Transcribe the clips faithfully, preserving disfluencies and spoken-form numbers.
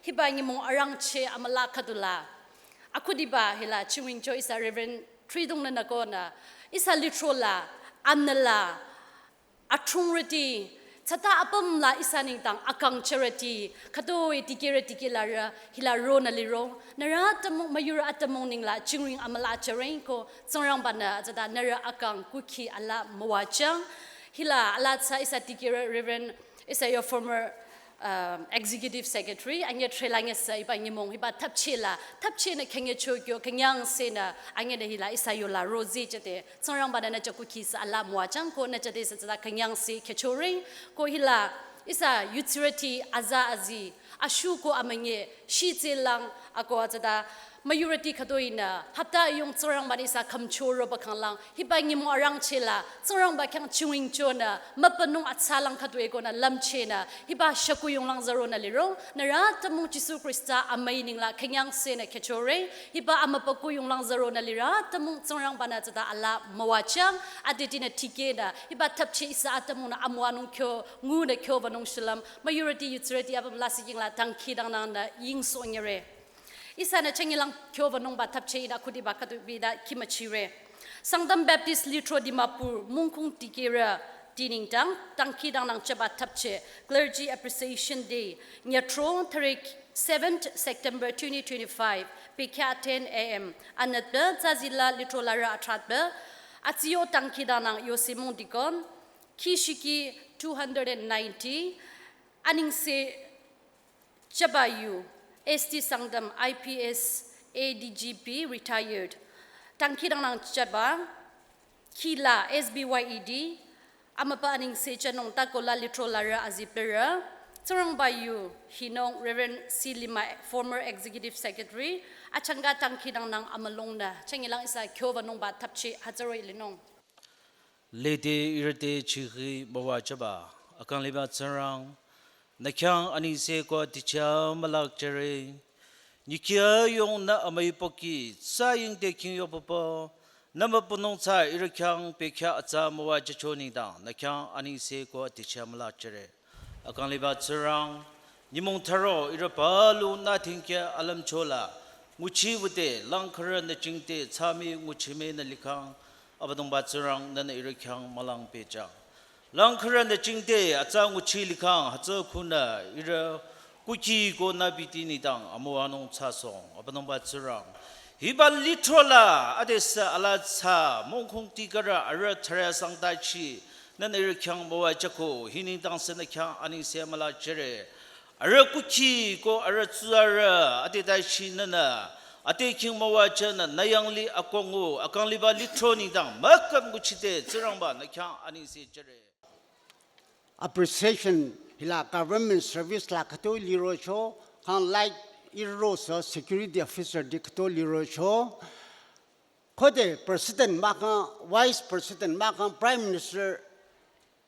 Hiba nyümong arangcheh amüla khüdula akhudiba hila chingwingcho ihsa Reverend Tridong nü nükonü ihsa lithro la, anüla, athungrüti, tsata apüm la ihsa nengdang akangcherüti, khütoi dikehrü dikehlarü hila ronü liro, nührü atümung, müyurü atümung nengla chingwing amüla chüreng ko Tsingrangba-nü tsata nührü akang kukhi ala müwajüng. Hila ala tsü ihsa dikehrü Reverend, ihsa yo former, um, Executive Secretary, anye threlang ihsa hiba nyümong hiba thapcheh la, thapcheh nü khengecho kyo, khenyang se nü, anye nü hila ihsa yola rozi jete, Tsingrangba-nü nü chah kukhi sü ala müwajüng ko nü jete sü tsata khenyang se khechore, ko hila ihsa yutsirüti aza azi, ashu ko amünyi, shitselang, ako tsata müyurüti khütoinü, hapta yung Tsingrangba-nü ihsa khümchoro bakhanglang, hiba nyümong arangcheh la, Tsingrangba khyang chingwingchonü, mübünung atsalang khütoi konü lümchehnü, hiba shakuyonglang züronü liro, nührü atümung Jisu Khrista amüi nengla khenyang se nü khechore, hiba amübüku yonglang züronü lirü atümung Tsingrangba-nü tsata ala müwajüng, adetinü dikehnü, hiba thapcheh ihsa atümungnü amüwanung kyo, ngunü kyo wünung shulüm, müyurüti yutsirüti apüm lasih yingla dangkhidangnangnü yingsohnyüre. Ihsanü chünyelang kyo wünungba thapcheh ihnü akhudiba khüdu bida khimüchire. Sangtam Baptist Lithro Dimapur, Mongkong dikehrüti nengdang, dangkhidangnang jüba thapcheh, Clergy Appreciation Day, nyütro, tarik seventh September twenty twenty-five, bekhyah ten A M, anütpü, Zazila lithro larü athrütpü, atsiyo dangkhidangnang Yosemung Deacon, kihshiki two hundred and ninety, anengse jüba yu, S T Sangtam I P S A D G P retired. Dangkhidangnang jüba, kihla S B Y E D, amübü anengse jünung takola lithro larü azipürü, Tsingrangba yu, hinung Reverend C Lima, former Executive Secretary, achangka dangkhidangnang amülungnü, chünyelang ihsa kyo wünungba thapcheh hütsüroh-i linung. Lede ihrü te chikhi müwajüba, akang liba Tsingrang, nü khyang anengse ko dsicha mülakjüre. Nyikhya yongnü amüi pohki, tsa yingde khingyo papa, nü mübünung tsü ihrü khyang bekhyah atsa müwajücho nengdang, nü khyang anengse ko dsicha mülakjüre. Akang liba Tsingrang, nyümong tharo ihrü palu nü dhingkya alümcho la, nguchi wüde, lang khürü nü jingde, tsami nguchi me nü likhang, Abüdongba Tsingrang nünü ihrü khyang mülang pehjüng. Lang khürü nü jingde, atsa nguchi likhang, hütsü khunü ihrü kukhi ko nü biti nengdang, amüwanung thsasohng, Abüdongba Tsingrang. Hiba lithro la, adesü ala tsü, Mongkong dikehrü arüh tharü sangtachi, nünü ihrü khyang müwajüko, hi nengdang sü nü khyang anengse mülakjüre. Arüh kukhi ko arüh tsurü, ade tashi nünü, ade khing müwajünü, nü yanglih akongo, akang liba lithro nengdang, mükap nguchide, Tsingrangba nü khyang anengse jüre. Appreciation hila government service la khütoi lirocho, kang like ihrü sü security officer ti khütoi lirocho, khode president mahkhang, vice president mahkhang, prime minister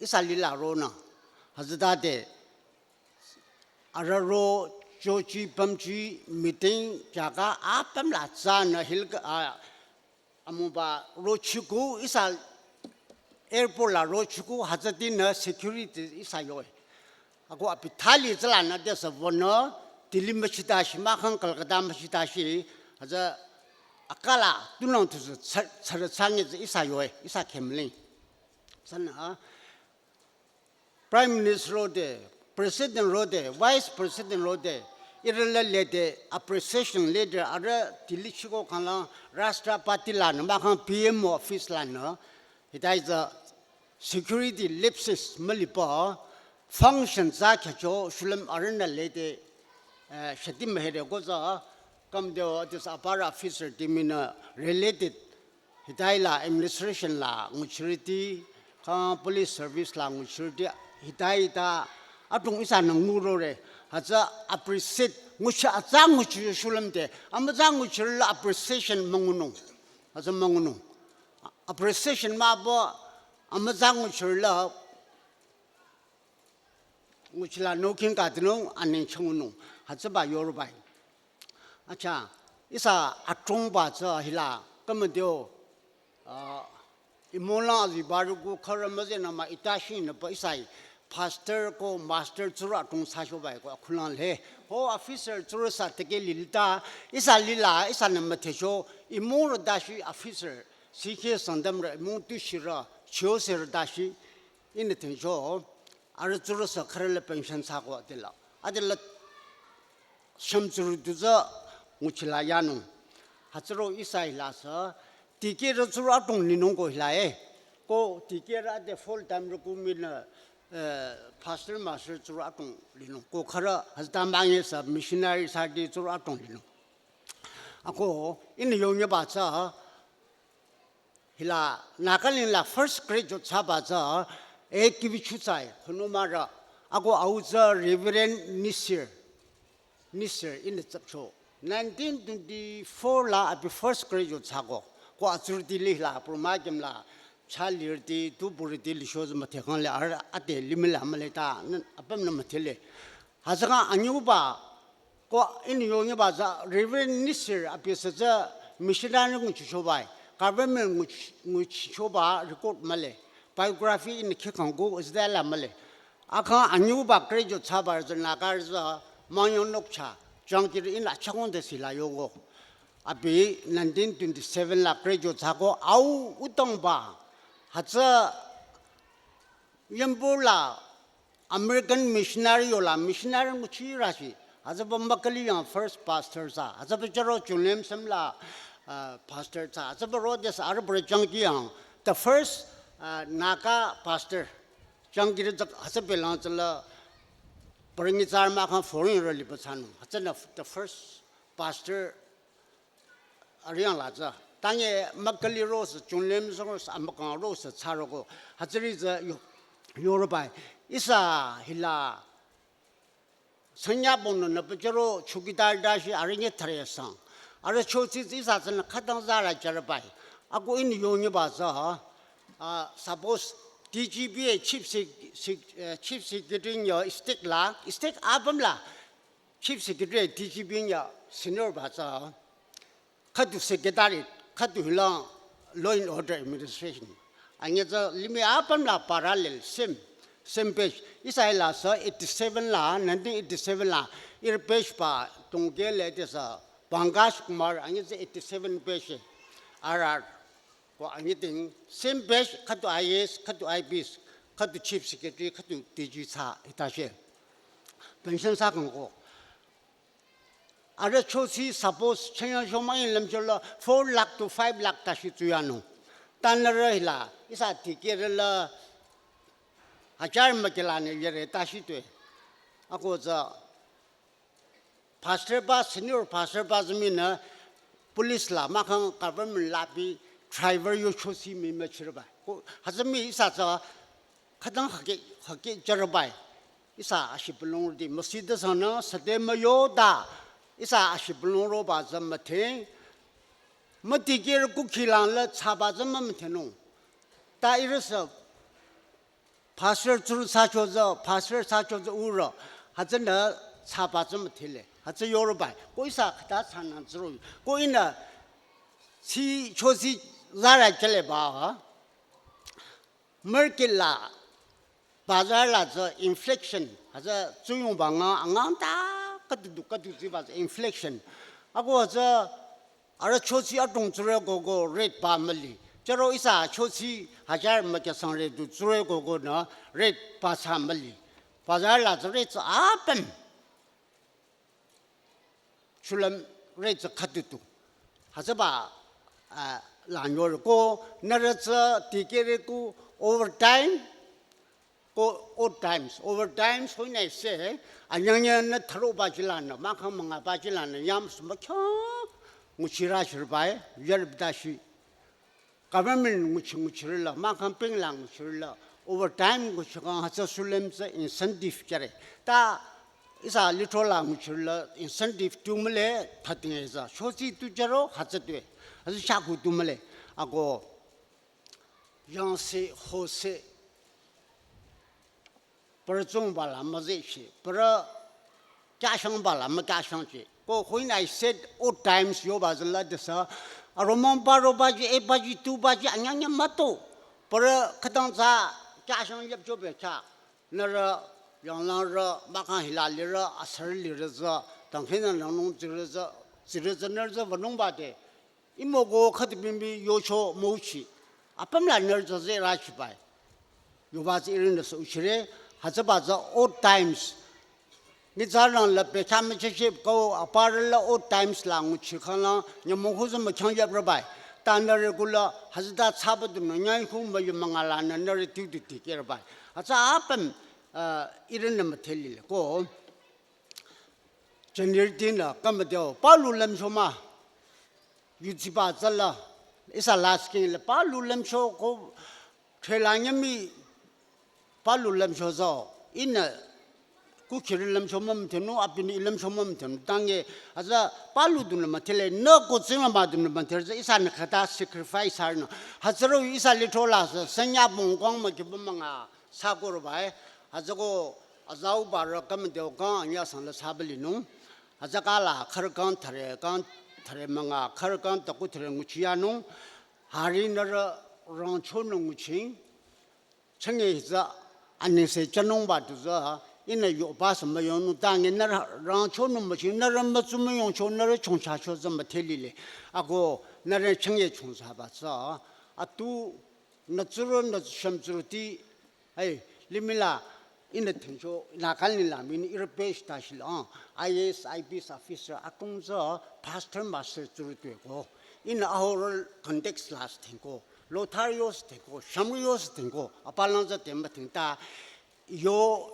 ihsa lila ronü. Hütsütade arüh ro chochi pümchi meeting jaga apüm la tsünü hil, a, amüba rochiku ihsa airport la rochiku hütsütinü security ihsa yo. Ako abi thali tsülanü desü wünü Delhi müchitashi, mahkhang Kolkata müchitashi, hütsü akala tunang tusü tsar-, tsarü tsangi tsü ihsa yo, ihsa khemling. Sünü, Prime Minister rode, President rode, Vice President rode, ihrü la lede appreciation letter arüh Delhi chiko khangla Rashtrapati lanü, mahkhang P M office lanü, hita ihsa security lapses müliba function tsü khyücho shulüm arühnü lede, eh, shati mühere ko tsü, kamdeo this apara officer timinü related, hita hila administration la nguchirüti, kha police service la nguchirüti, hita hita adrong ihsanü ngurore, hütsü appreciate, nguchi atsa nguchi shulüm te, amütsa nguchirü la appreciation müngunung, hütsü müngunung. Appreciation mahba, amütsa nguchirü la nguchila noking kadinung, aneng chüngunung, hütsüba yorubai. Acha, ihsa adrongba tsü hila, kamdeo, ah, imola azibaruku khürü müzenü mah itashi nü pa ihsa hi pastor ko master tsurü adrong thsachoba-i ko akhulang le. Ho officer tsurü sa teke lilita, ihsa lila, ihsanü müdhecho, imung rüdashi officer, sikhe Sangtamrü, imung tushirü, chiose rüdashi, ihnü dhengcho, arüh tsurü sa khürüla pension thsako adela. Adela shümtsurü du tsü nguchila yanung. Hütsüro ihsa hila sü, dikehrü tsurü adrong linung ko hila e. Ko dikehrü ade full time rü kuminü, eh, pastor master tsurü adrong linung. Ko khürü hütsüta münye sü missionary sadi tsurü adrong linung. Ako, ihnü yongyaba tsü, hila, Nagaland la first graduate thsaba tsü, eh, kibichu tsü, hunuma rü, ako au tsü Reverend Nisir, Nisir ihnü tsapcho. Nineteen twenty-four la abi first graduate thsako, ko atsurüti li hila, purma kim la, cha lirüti, tu burüti licho tsü müdhekhang le, arüh ate limih la mühle ta, nan apümnü müdhele. Hütsüka anyüba, ko ihnü yongyaba tsü Reverend Nisir abi sü tsü missionary nguchichoba-i, government nguch-, nguchichoba record mühle, biography ihnü khekhang ko hütsüta la mühle. Akha anyüba graduate thsaba tsü Nagarü tsü Mangyong Nokcha, jangkirü ihnü achakong de sila yoko. Abi nineteen twenty-seven la graduate thsako au utongba, hütsü yambo la American missionary yola missionary nguchirüshi. Hütsüba Makali yang first pastor thsa. Hütsüba chüro Chungnam Sem la, uh, pastor thsa. Hütsüba Rhodes arüh bürü jangki yang the first, uh, Naga pastor. Jangkirü tsü hütsüba lang tsüla bürü ngi tsar mahkhang foreign rü liba thsanung. Hütsünü the first pastor arüh yang la tsü. Tange Makali rose, Chungnam Sem rose, Amakang rose, tsaroko. Hütsüri tsü yo-, yoroba-i. Ihsa hila, sanyabongnü nü pachüro chowkidar dashi arüh nye thare sang. Arüh chotsü ihsa tsünü khütang zara jüroba-i. Ako ihnü yongyaba tsü, ah, suppose D G P chief sec-, sec-, eh, chief secretary yo state la, state apüm la, Chief Secretary D G P ya senior ba tsü, khüdu secretary, khüdu hilang law and order administration. Anyüh tsü limih apüm la parallel, same, same batch. Ihsa hila sü eighty-seven la, nineteen eighty-seven la, ihrü batch ba, tongke le te sü, Pankaj Kumar, anyüh tsü eighty-seven batch, R R. Ko anyüh ting, same batch, khüdu I A S, khüdu I P S, khüdu Chief Secretary, khüdu D G thsa, hita she. Pension thsa kang ko. Arüh chotsü suppose, chanyang shoma in lümchola, four lakh to five lakh tashi tsuyanung. Tanü rü hila, ihsa dikehrü la, hajar mükelanü yere tashi tue. Ako tsü, Pastor ba, senior pastor ba tsü minü police la, mahkhang government la bi driver yo chotsü mi müchirüba. Ko, hütsü mi ihsa tsü khütang hake, hake jürüba. Ihsa ashi pulong di, müside sanü, sade müyo da. Ihsa ashi pulong roba tsü müdhe. Müdikehrü kukhilang la thsaba tsü mümüdhenung. Ta ihrü sü Pastor tsurü thsacho tsü, pastor thsacho tsü urü, hütsünü thsaba tsü müdhele, hütsü yoroba. Ko ihsa khüta thsanang tsuro. Ko ihnü tsü chotsü zara cheleba. Market la, bazar la tsü inflation, hütsü tsuyongba nga, angang ta, khüdu du, khüdu tsiba tsü inflation. Ako hütsü Arüh chotsü adrong tsurü koko rate ba müli. Chüro ihsa chotsü hajar mükesang rate du tsurü koko nü rate ba thsa müli. Bazar la tsü rate tsü apüm. Shulüm rate tsü khüdu du. Hütsüba, ah, la nyore ko nührü tsü dikehrü ko overtime. Ko odd times, over times, hoinü se, anyangya nü thüro ba jilanü, mahkhang münga ba jilanü, yam sumba kyo, nguchira shirbai, yarib dashi. Government nguchi nguchirila, mahkhang pingla nguchirila, over time nguchikang hütsü shulüm tsü incentive jüre. Ta ihsa litro la nguchirila, incentive tu mühle, thatinge tsü, chotsü tu jüro, hütsü tue. Hütsü shaku tu mühle, ako, yangse, hose, pürü tsungba la müzehchi, pürü kyashangba la mükyashangchi. Ko when I said odd times yoba zala desa, aromang paro baji, e baji, tu baji, anyangya müto. Pürü khütang tsü kyashang yapchobe kya. nührü, yanglangrü, mahkhang hila lirü, asürü lirü tsü, dangkhidangnang nung tsirü tsü, tsirü tsü nührü tsü wünungba de. Imo ko khüdu bimbi yocho müuchi. Apüm la nührü tsü zeh rachibai. Yoba tsü irinü sü uchire, hütsüba tsü old times. Nyitsarü nang la pekha müchechep ko aparü la old times la nguchi khanglang, nyümong khu tsü mükhyang yap rabai. Ta nührü kula, hütsüta thsaba dunü, nyai khu müyu münga lanü nührü tiu du dikehrbai. Hütsü apüm, uh, irinü müdhelile ko. Jünirütinü, kümüdeo, palu lümcho mah. Yutsiba tsüla, ihsa lasih khingla, palu lümcho ko, thela nyümi, palu lümcho tsü, ihnü, kukhirü lümcho mümüdhenung, abinü lümcho mümüdhenung, tange, hütsü, palu dunü müdhele, nü ko Tsingrangba dunü müdhele, ihsanü khüta sacrifice thsarünü, hütsüro ihsa lithro la sü, senya bongkwang mükiba münga, thsakohrübai, hütsüko azaubarü kümüdeo kang anyüh sangla thsaba linung. Hütsüka la khürü kang thüre kang thüre münga khürü kang taku thüre nguchiyanung. Hari nührü rangchonü nguching. Chenge hitsü anengse chanungba du tsü ihnü yoba sü müyonung tange nührü rangchonü müching nührü mütsu müyongcho nührü chongchacho tsü müdhelile. Ako nührü chenge chongchaba tsü atu nü tsurü nü shümtsurüti Hey, limihla, ihnü thengcho, Nagaland la, mini irpesh tashil, ah, I A S, I P S officer, akung tsü, pastor, master, tsurü tueko. Ihnü ahorü context la sü thengko, Lotharü yo sü thengko, Shümrü yo sü thengko, apalang tsü thengba thengta, yo,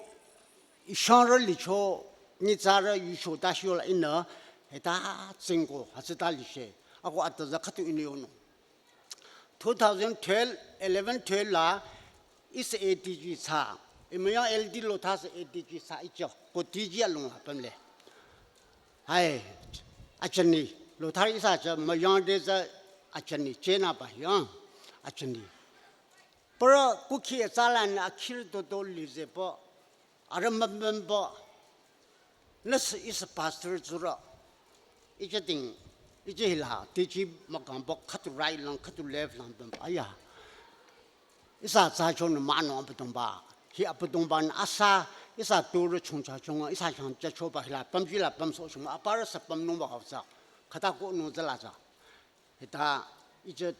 ishangrü licho, nyitsarü yucho tashiola ihnü, hita tsingko, hütsüta lishe, ako ata tsü khütu ihnü yonung. Two thousand twelve, eleven twelve la, ihsa A D G thsa. Imüyang L D Lothar sü A D G thsa icho. Ko D G alung la pümle. Hai, achani. Lothar ihsa cha müyang de tsü achani. Chena ba yang. Achani. Pura kukhi tsalan akhir to to lize po. Arüh mübümba, nüsü ihsa pastor tsurü, iche ting, iche hila, tichi mükangba, khütu right lang, khütu left lang bümba, aya. Ihsa tsachonü mano Abüdongba, hi Abüdongba nü asa, ihsa tsurü chongcha chonga, ihsa chang chachoba hila, pümji la pümsoh chonga, aparü sü pümnungba hausa, khüta ko nung tsüla tsü. Hita, iche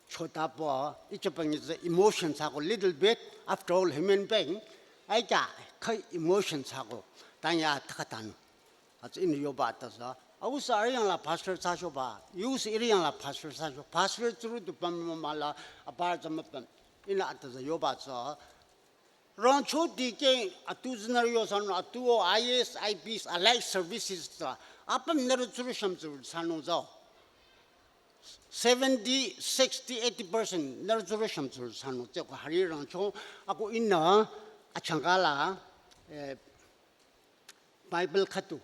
chota po, iche pangi tsü emotion thsako little bit, after all human being, ai kya, kha emotion thsako, tanya thakatan. Atsü ihnü yoba ta tsü, au sü arüh yang la pastor thsachoba, yu sü irüh yang la pastor thsacho, pastor tsurü tu püm mala, apar tsü müpüm, ihnü ata tsü yoba tsü, Rangcho dikeh atu tsü nührü yo sanung atu o I A S, I P S, allied services tsü. Apüm nührü tsurü shümtsurü sanung tsü. Seventy, sixty, eighty percent nührü tsurü shümtsurü sanung tsü ko hari rangcho ako ihnü achangka la, eh, Bible khüdu.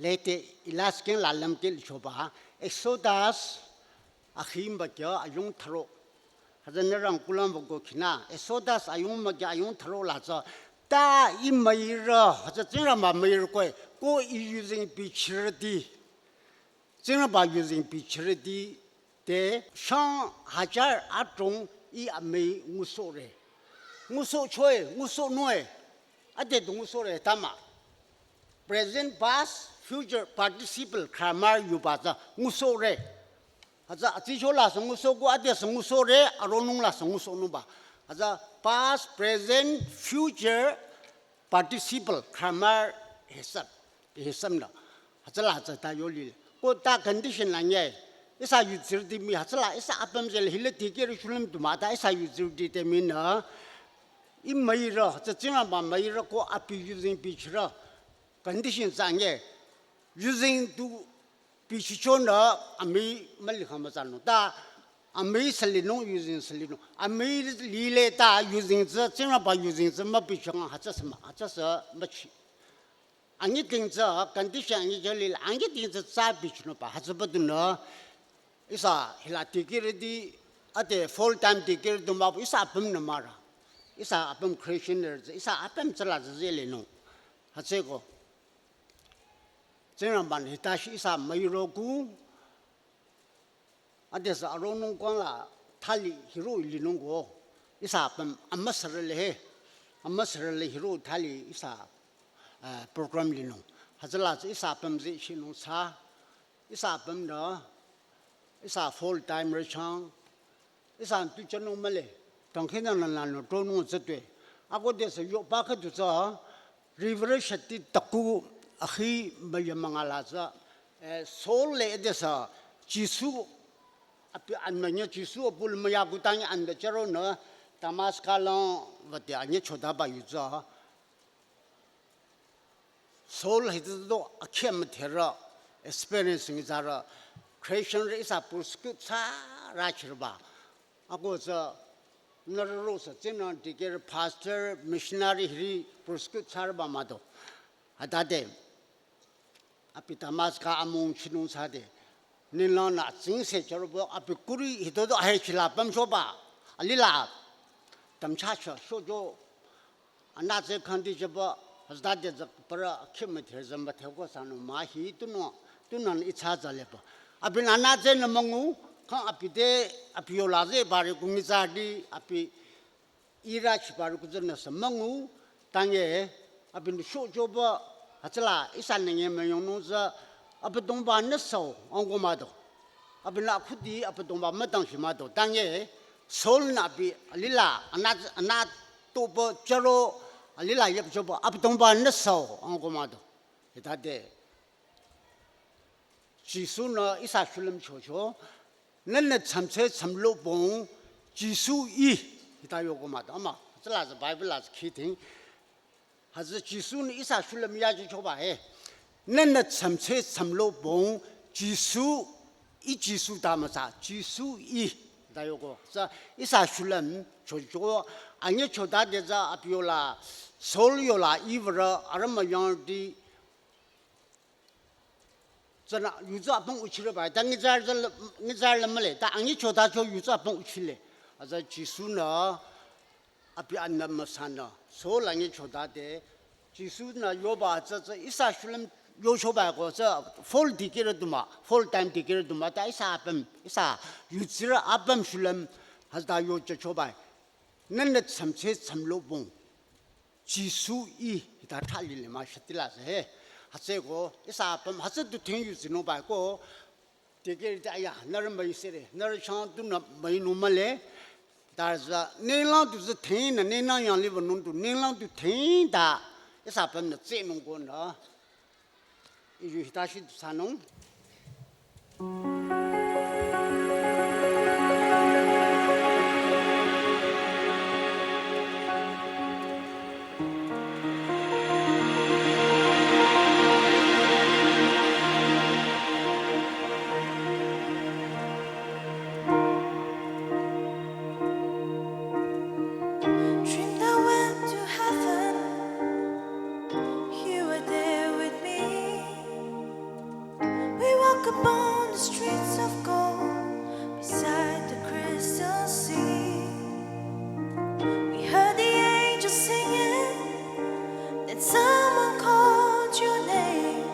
Lete ilasken la lümke lichoba. Exodus akhimba kya ayung tharo. Hütsü nührü kulang boko khina. Exodus ayung mükya ayung tharo la tsü. Ta ih müirü. Hütsü Tsingrangba müirü koe. Ko ih yuzeng bichirüti. Tsingrangba yuzeng bichirüti. Te shang hajar adrong ih amüi ngusohre. Ngusohchoe, ngusohnunge. Ade du ngusohre tama. Present, past, future, participle, grammar yuba tsü ngusohre. Hütsü atsicho la sü ngusohko, ade sü ngusohre, aronung la sü ngusohnungba. Hütsü past, present, future, participle, grammar, hisap, hisap nü. Hütsüla hütsüta yoli. Ko ta condition la nye. Ihsa yutsirüti mii hütsüla, ihsa apüm tsüle hile dikehre shulüm du mah ta ihsa yutsirüti te mii nü. Ih müirü, hütsü Tsingrangba müirü ko abi yuzeng bichirü. Condition tsü nye. Yuzeng du bichichonü amüi müli khama tsünung. Ta amüi sü linung yuzeng sü linung. Amüi lile ta yuzeng tsü, Tsingrangba yuzeng tsü mübichonga hütsü sü mah, hütsü sü müchi. Anyiting tsü condition anyi jüli la, anyiting tsü tsü bichinungba, hütsüba dunü, ihsa hila dikehrüti, ade full time dikehrüti mah, ihsa apüm nü mara. Ihsa apüm Christian nü tsü, ihsa apüm tsüla tsü tsü linung. Hütsüko. Tsingrangba nü hita shi ihsa müiroku, ade sü aronung kuang la thali hiro linungko. Ihsa apüm amüsarü le he. Amüsarü le hiro thali ihsa, eh, program linung. Hütsüla tsü ihsa apüm zishinung sa. Ihsa apüm nü, ihsa full time rüchang. Ihsa tu chanung mühle. Tangkhinü nü nü nü tronung tsü tue. Ako de sa yoba khüdu tsü, Reverend Shati Taku ahi müya mangala tsü, eh, Saul le de sa Jisu abi anmünya Jisu apul müya kutang anmü charo nü Damaska lang wüde anye chodaba yu tsü. Saul hita do akhia müthera experience ngi zara Christian rü ihsa persecute thsara chirba. Ako tsü nührü ro sa tsünü dikeh pastor, missionary hiri persecute thsarba mah do. Hütade abi Damaska amung chinung thsade. Ninglang nü tsingse chürobo abi kuri hitodo ahe chila pamchoba. Alila tamcha cha shojo. Anütsü khangdi chaba hütsüde tsü para khimüthe zamba theko sanung mah hi tunü, tunü ihsa tsü leba. Abinü anütsü nü müngu, khang abi te, abi yola tsü bari kungi tsü di, abi ira chibari kutsü nü sa müngu, tanye, abinü shochoba, hütsüla ihsa nenge müyongnung tsü, Abüdongba nü sao, angko mah do. Abinü akhudi Abüdongba mütang shi mah do. Tanye, Saul nü abi alila, anü, anü toba charo, alila yep choba, Abüdongba nü sao, angko mah do. Hitade, Jisu nü ihsa shulüm chocho, nühnü tsümtse tsümlobong, Jisu ih, hita yoko mah do. Ama, tsüla tsü Bible la tsü khiting, hütsü Jisu nü ihsa shulüm yaji choba he. Nühnü tsümtse tsümlobong Jisu, ih Jisu ta mütsa, Jisu ih ta yoko. Tsü ihsa shulüm chocho, anye chodade tsü abi yola, Saul yola ivrü, arüh müyangdi, tsünü, yu tsü apüm uchire ba, ta ngi tsü, ngi tsü la mühle, ta anyi chodacho yu tsü apüm uchile. Hütsü Jisu nü, abi anü müsanü, Saul la ngi chodade, Jisu nü yoba tsü tsü ihsa shulüm yochoba ko tsü full dikehre du mah, full time dikehre du mah, ta ihsa apüm, ihsa yutsirü apüm shulüm, hütsüta yocho choba. Nühnü tsümtse tsümlobong. Jisu ih hita thali le mah shati la tsü he. Hütsüeko, ihsa apüm, hütsü du theng yu tsü nü ba ko, dikehre ta ya, nührü müisere, nührü chang tunü müinung mühle, ta tsü, ninglang du tsü theng nü, ninglang yangliba nung du, ninglang du theng ta, ihsa apüm nü tsünung ko nü. Iju hita shi du sanung. Dreamed I went to heaven, you were there with me. We walk upon the streets of gold, beside the crystal sea. We heard the angels singing, then someone called your name.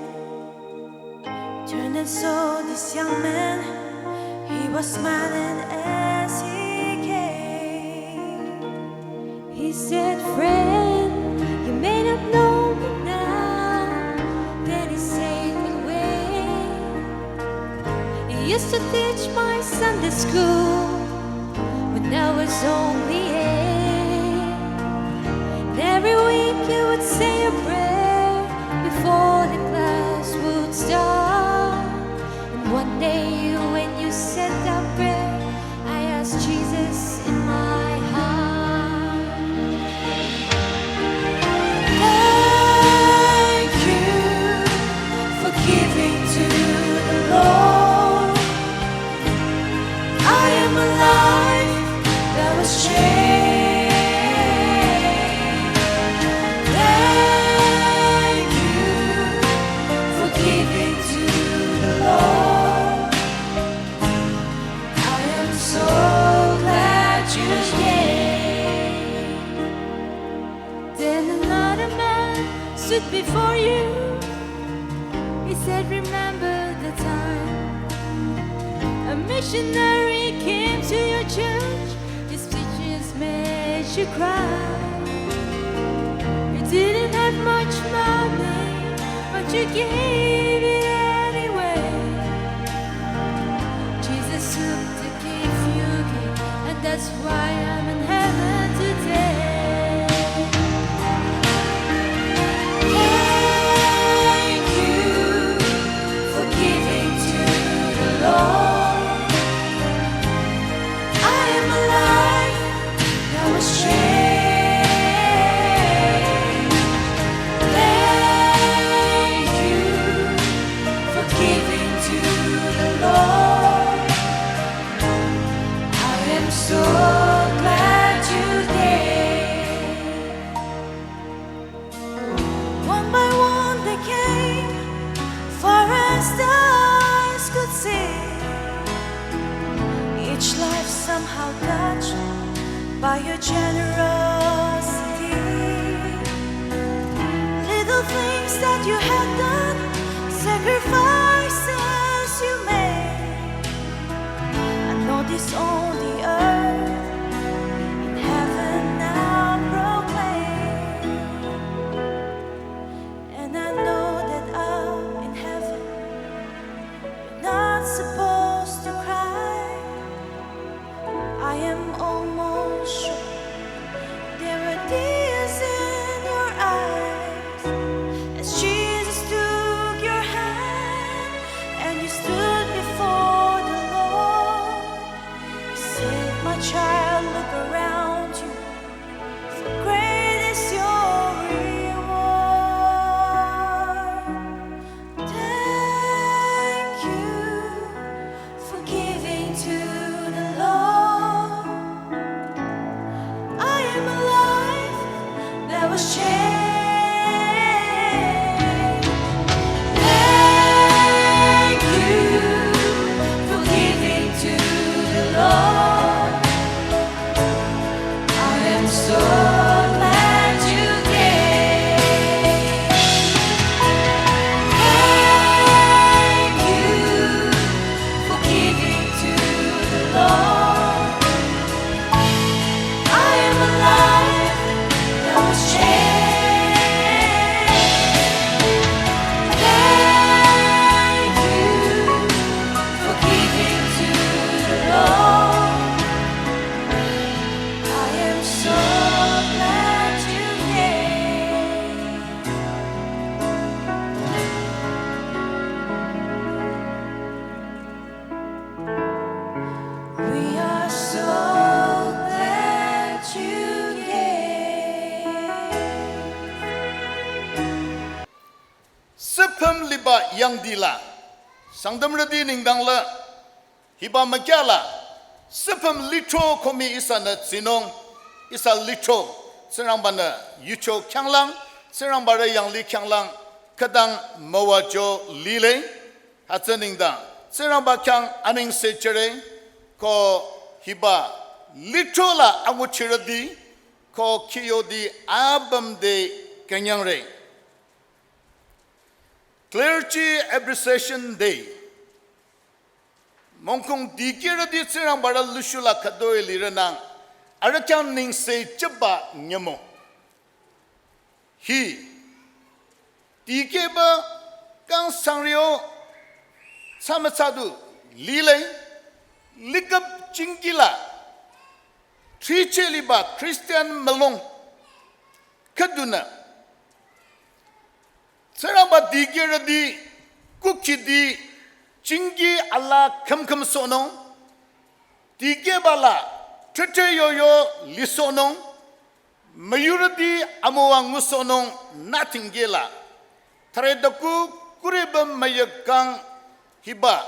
Turned and saw this young man, he was smiling as he came. He said, "Friend, you may not know me now." Then he said, "Wait, wait." He used to teach my Sunday school when I was only eight. And every week he would say a prayer before the class would start. And one day when you said that prayer, I asked Jesus in my heart. Thank you for giving to the Lord. I am a life that was changed. Thank you for giving to the Lord. I am so glad you came. Then another man stood before you. He said, "Remember the time a missionary came to your church. His teachings made you cry. Didn't have much money, but you gave it anyway. Jesus took the gift you gave, and that's why I'm in heaven today. Thank you for giving to the Lord. I am alive, I was changed. Thank you for giving to the Lord. I am so glad you gave. One by one they came, far as the eyes could see. Each life somehow touched by your generosity. Little things that you had done, sacrifices you made. I notice on the earth, in heaven now proclaim. And I know that up in heaven, you're not supposed to cry. I am almost sure there were tears in your eyes as Jesus took your hand and you stood before the Lord. He said, "My child, look around you, for great is your reward." Thank you for giving to the Lord. I am alive, that was changed. Thank you for giving to the Lord. I am so glad you came. Thank you for giving to the Lord. I am alive, that was changed. Thank you for giving to the Lord. I am so glad you came. We are so glad you came. Süpüm liba yangdila, Sangtamrüti nengdang la, hiba mükyala, süpüm lithro komi ihsanü tsinung, ihsa lithro, Tsingrangbanü yucho khyanglang, Tsingrangbarü yanglih khyanglang, khütang müwacho lile, hütsü nengdang, Tsingrangba khyang anengse jüre, ko hiba lithro la anguchirüti, ko khiyoti apüm te künyangre. Clergy Appreciation Day. Mongkong dikehrüti Tsingrangbarü lüshula khütoi lirünang, arüh khyang nengse jüba nyümong. Hi, dikehba kang sangrio tsamütsadu lile, likap jingkila, thricheh liba Christian mülung khüdunü Tsingrangba dikehrüti kukhiti jingki ala khümkhüm sohnung, dikehba la thricheh yoyo lisohnung, müyurüti amüwa ngusohnung nütingkehla. Thare daku kuribüm müyakang hiba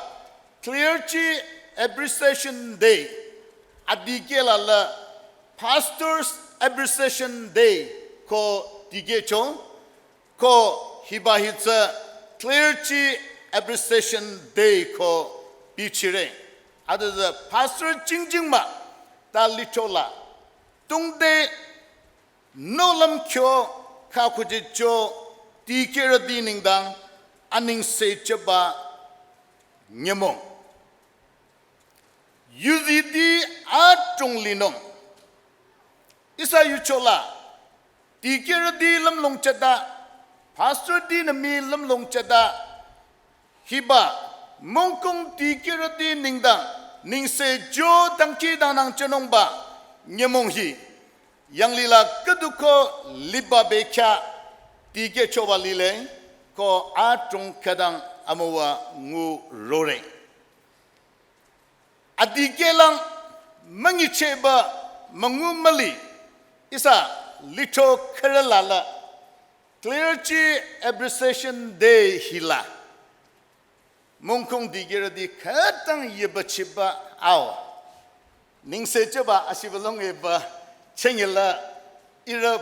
Clergy Appreciation Day adikehla la Pastors Appreciation Day ko dikehcho, ko hiba hi tsü Clergy Appreciation Day ko bichire. Adüzü pastor jingjing mah ta lithro la tungde nohlüm kyo kha khujicho dikehrüti nengdang anengse jüba nyümong. Yuziti adrong linung. Ihsa yucho la Dikehrüti lümlong chata, pastorti nü mii lümlong chata, hiba mongkong dikehrüti nengdang, nengse jo dangkhidangnang chonungba nyümong hi, yanglila khüduko liba bekhyah dikehchoba lile, ko adrong khütang amüwa ngu rore. Adikehlang münyichehba müngu müli ihsa lithro khürü lala Clergy Appreciation Day hila mongkong dikehrüti khütang yeba chiba ao. Nengse chaba ashibalong eba chengela ira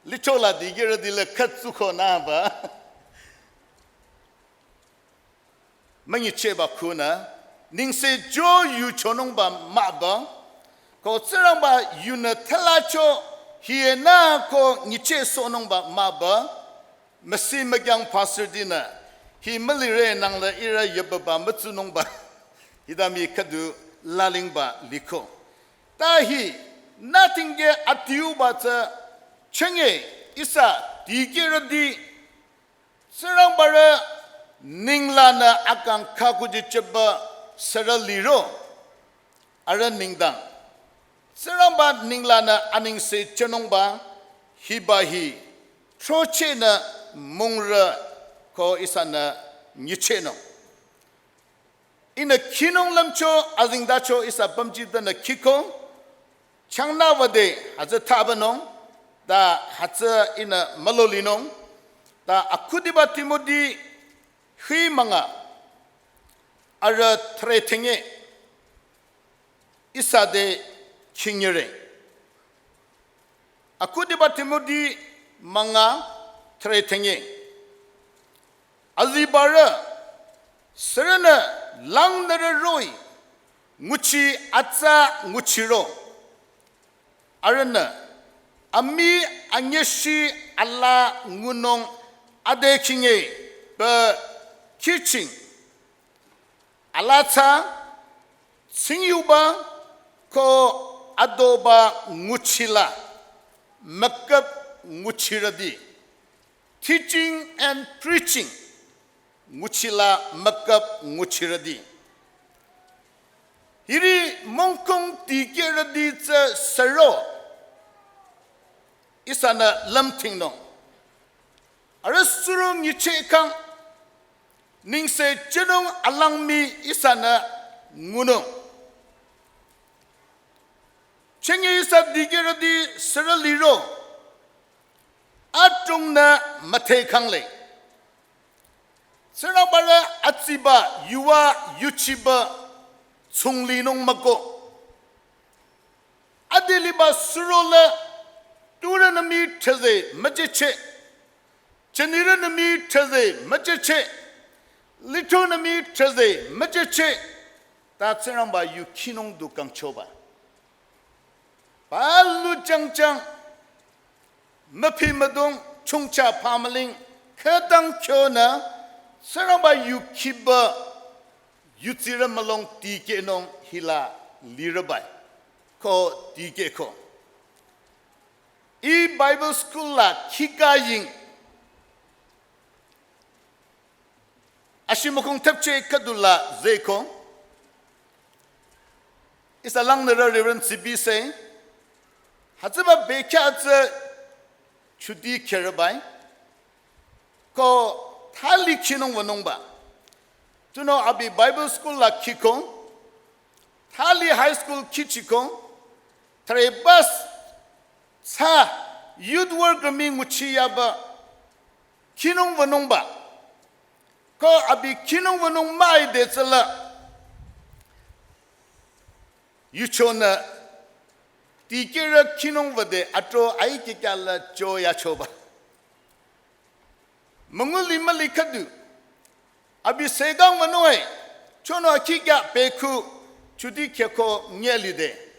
lithro la dikehrüti la khütsuko naba. Münyichehba khunü, nengse jo yu chonungba mahba, ko Tsingrangba yunü thalacho hienü ko nyichehsohnungba mahba, müsi mükyang pastortinü, hi mülire nangla ira yababa mütsunungba, hita mii khüdu lalingba liko. Ta hi, nothing ke adiuba tsü, chenge ihsa dikehrüti Tsingrangbarü ninglanü akang khakuji cheba sürü liro. Arüh nengdang Tsingrangba ninglanü anengse chonungba hiba hi throchehnü mungrü ko ihsanü nyichehnung. Ihnü khinung lümcho azengtacho ihsa pümji tenü khiko, changnü wüde hütsü thabanung, ta hütsü ihnü mülolinung, ta akhudiba Timoti hi münga, arüh thüre thenge, ihsa te khinyire. Akhudiba Timoti münga thüre thenge. Azibarü, sürünü langnürü roh-i, nguchi atsa nguchiro. Arühnü, amii anyeshi ala ngunung ade khinge pü khiching. Ala tsü, tsingyuba ko adoba nguchila, mükap nguchirüti. Teaching and preaching, nguchila mükap nguchirüti. Hiri mongkong dikehrüti tsü sürü ihsanü lümthingnung. Arüh suro nyichehkhang, nengse chonung alangmi ihsanü ngunung. Chenge ihsa dikehrüti sürü liro, adrongnü müthehkhangle. Tsingrangbarü atsiba yuva yuchiba tsunglinung mükoh. Adeliba surola, turünü mii thüze müjecheh, chenirünü mii thüze müjecheh, lithronü mii thüze müjecheh, ta Tsingrangba yu khinung du kangchoba. Palu changchang, müphi müdong, chongcha pamaling, khütang khyonü, Tsingrangba yu khiba, yutsirü mülong dikehnung hila lirübai. Ko dikehko. Ih Bible school la khikaying. Ashimükong thapcheh khüdula zeko. Ihsa langnürü Reverend Sibi se. Hütsüba bekhyah tsü chuti kherübai. Ko thali khinung wünungba. Tunüo abi Bible school la khiko. Thali high school khichiko. Thüre bus tsü youth worker mii nguchiyaba khinung wünungba. Ko abi khinung wünung müide tsüla. Yuchonü dikehrü khinung wüde atro ai kikhyahla cho yachoba. Münguli müli khüdu. Abi segang wünung e, chonü akhikyah pekhu, chuti khyako nyelide.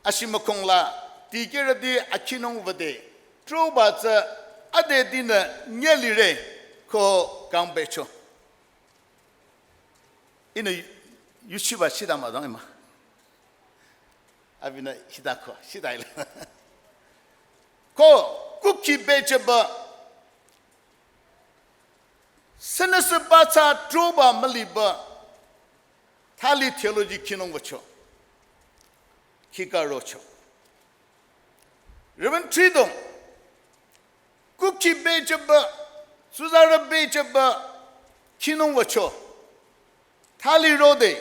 Ashimükong la, dikehrüti akhinung wüde, troba tsü adetinü nyelire ko kangbecho. Ihnü yuchiba shida müdong ima. Abinü shida ko, shida ila. Ko, ku kukhi becheba, sünüsü batsü troba müliba, thali theology khinung wücho. Khika rocho. Reverend Tridong, kukhi becheba, tsuzarü becheba, khinung wücho. Thali rode,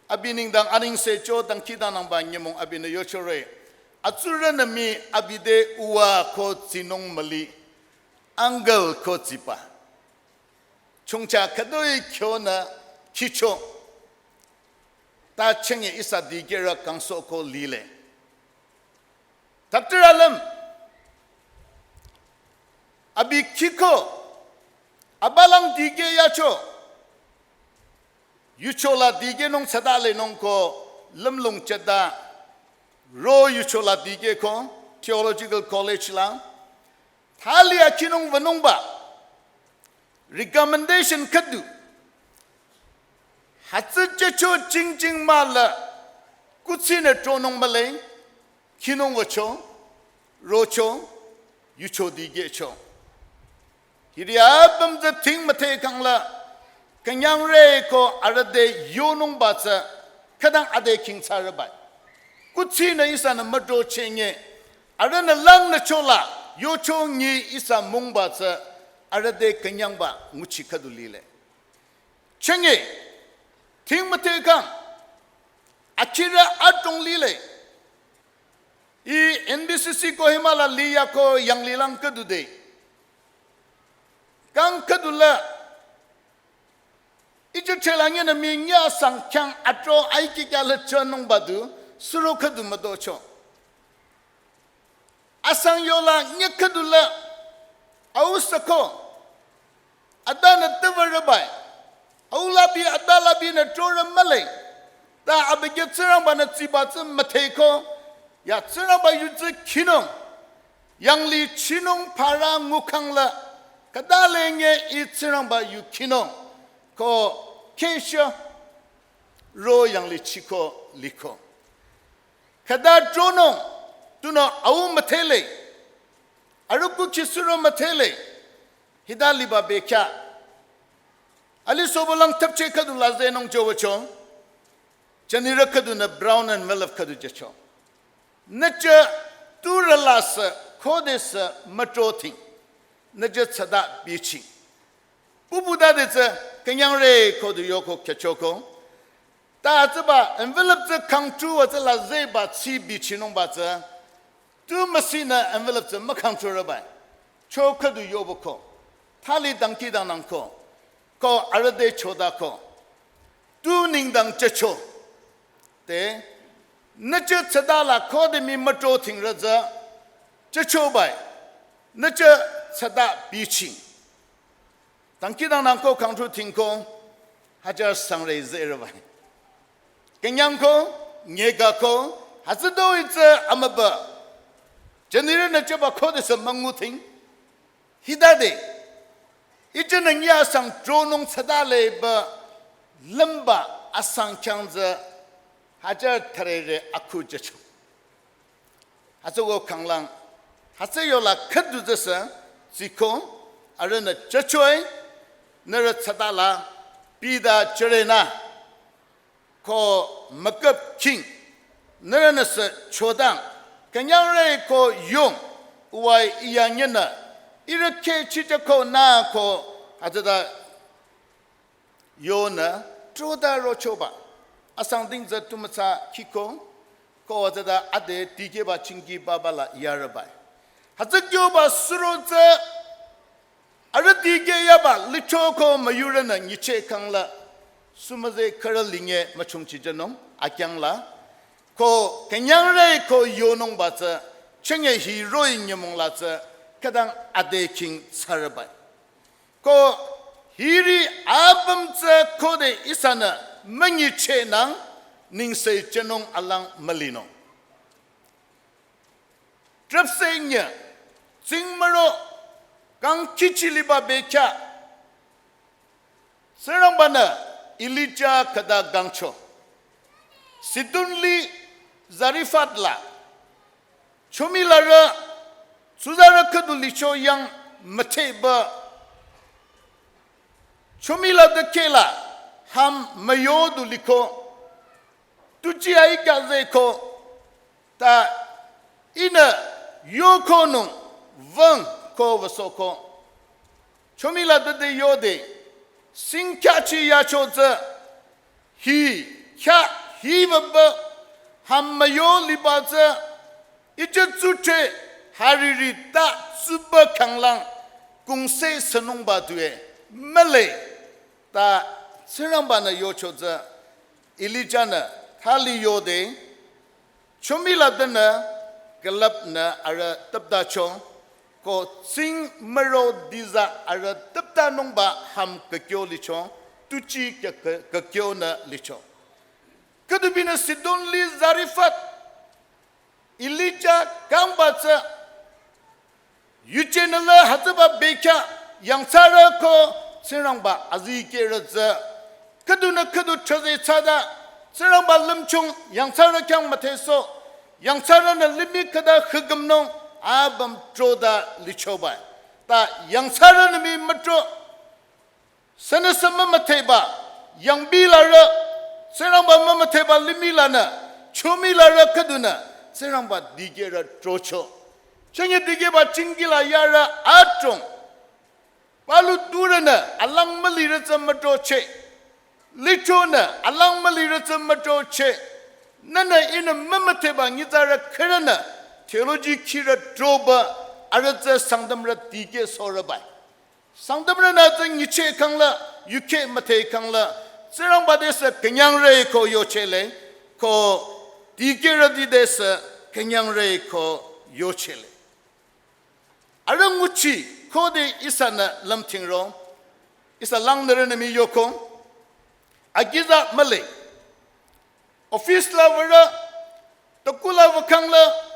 abi nengdang anengse cho dangkhidangnangba nyümong abinü yochore. Atsurünü mii abi te uwa ko tsinung müli, uncle ko tsiba. Chongcha khütoi khyonü khicho. Ta chenge ihsa dikehrü kangsoh ko lile. Doctor alüm, abi khiko, abalang dikeh yacho, yuchola dikehnung thsadalenung ko lümlong cheda, ro yuchola dikeh ko, Theological College la, thali akhinung wünungba, recommendation khüdu, hütsü chehcho jingjing mahla, kuthsinü tronung mühle, khinung wücho, rocho, yucho dikehcho. Hiri apüm tsü thing müdhe khangla, künyangre ko arüh te yonungba tsü, khütang ade khing thsarübai. Kuthsinü ihsanü mütro chenge, arühnü langnü chola, yocho nyi ihsa mungba tsü, arüh te künyangba nguchi khüdu lile. Chenge, thing müdhe khang, akhirü atong lile. I N B C C Kohima la liya ko yanglilang khüdu de. Kang khüdu la, ijo chelangenü mii nyasang khyang atro aiki kya le chonung badu, suro khüdu müdocho. Asang yola nye khüdu la, au sako, adanü tüvürübai, au labi, ada labinü trorü mühle, ta abükyü Tsingrangbanü tsiba tsü müdhe ko, ya Tsingrangba yu tsü khinung, yanglichinung para ngukhangla, khüta lenge i Tsingrangba yu khinung, ko khesha, ro yanglichi ko liko. Khüta tronung, tunüo au müdhele, arüh kukhi suro müdhele, hita liba bekhyah. Alisohba lang thapcheh khüdu la zehnung jowücho, jünirü khüdunü brown envelope khüdu jücho. Nüchah turü la sü, khodesü mütro thing, nüchah thsata bichi. Pupu ta de tsü, künyangre khüdu yoko khyüchoko. Ta tsüba envelope tsü khangtruwa tsü la zehba tsi bichinungba tsü, tu müsinü envelope tsü mükhangtrurebai. Cho khüdu yobuko. Thali dangkhidangnangko. Ko arüh te chodako. Tu nengdang jücho. Te, nüchah thsata la khode mii mütro thingrü tsü, jüchobai. Nüchah thsata biching. Dangkhidangnangko khangtru thingko, hajar sangre zehrübai. Künyangko, nyegako, hütsütoi tsü amüba. Jünirünü jüba khodesü müngu thing. Hitade, ijünü nyasang tronung thsata leba lümba asang khyang tsü hajar tharere akhu jücho. Hütsüko khanglang, hütsü yola khüdu tsüsü, tsiko, arühnü jüchoi, nührü thsata la, bita jürenü, ko müküp king, nührünü sü chodang, künyangre ko yong, uwai iyanyenü, ihrü kheh chijüko nü ko, hütsüta yonü, trota rochoba. Asang ding tsü tu mütsa khiko, ko tsüta ade dikehba chingki baba la yarübai. Hütsü kyoba suro tsü, arüh dikeh yaba lichoko müyurünü nyicheh khangla, sümüze khürü linge müchungchi jünung, akyangla. Ko künyangre ko yonungba tsü, chenge hiroh-i nyümong la tsü, khütang ade king thsarübai. Ko hiri apüm tsü khode ihsanü münyichehnang nengse jünung alang mülinung. Trüpse nye, tsingmüro, kangkhichi liba bekhyah, Tsingrangbanü Elija khüta kangcho. Sidon li Zarephath la, chomi larü Tsuzarü khüdu licho yang mütheba. Chomila de kela ham müyo du liko. Tuji ai ka ze ko. Ta ihnü yoko nung vang ko vaso ko. Chomila de de yode. Sing kya chi ya cho ze. Hi, kya, hi baba, ham müyo liba tsü, ije tsüte, hariri ta, tsuba kanglang, kungse senungba tue, mele, ta, Tsingrangba-nü yocho tsü, Elija-nü, thali yode, Chomila denü külüpnü arüh tüptacho, ko tsing müro diza arüh tüptanungba ham kükyo licho, tuji kü-, kü-, kükyonü licho. Khüdubinü Sidon li Zarefat, Elija kangba tsü, yuje nü la hütsüba bekhyah yangthsarü ko Tsingrangba azikehrü tsü. Khüdunü khüdu thsaze thsada Tsingrangba lümchung yangthsarü khyang mütheso. Yangthsarünü limih khüta hükümnung abam troda lichoba. Ta yangthsarünü mii mütro. Sünüsü mümütheba, yangbilarü, Tsingrangba mümütheba limih lanü, chomilarü khüdunü, Tsingrangba dikehrü trocho. Chenye dikehba chingkila yarü adrong. Palu turünü, alang mülirü tsü mütroche. Lichonü, alang mülirü tsü mütroche. Nünü ihnü mümütheba nyitsarü khürünü, theology khirü troba, arüh tsü Sangtamrü dikehsohrübai. Sangtamrünü tsü nyicheh kangla, yukhe mütheh kangla, Tsingrangba desü künyangre ko yochele, ko dikehrüti desü künyangre ko yochele. Arüh nguchi khode ihsanü lümthingro, ihsa langnürünü mii yoko, agiza mühle. Office la würü, tukula wükhangla,